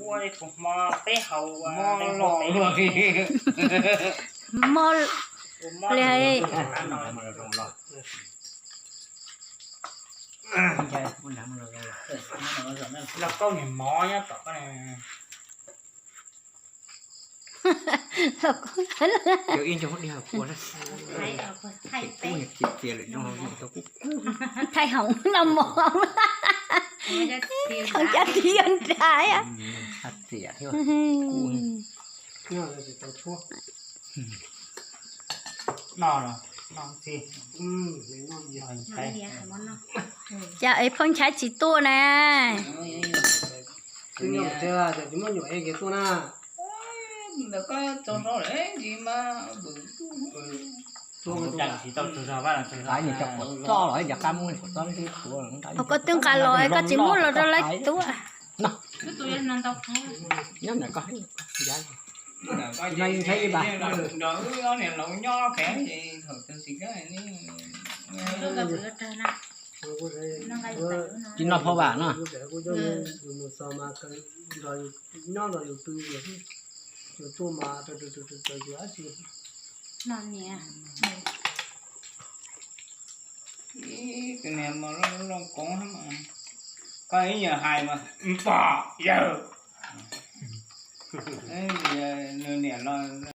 Ua li kuv hmo peb hauv, hmo los luaj li. Hmo li. Los koj niam mov nyob tom koj. Thaij hoom no mov, thaij cov tiag nrag. Cas es Phooj Nchaiv tsis tuaj na? Ua koj twb nqa los, koj tsis muab los rau lawv tuaj. Tsis noj phau vam no. Ib tug niag mas loj loj koob, koj ib nyuag hais mas pom yawg, nws niam los.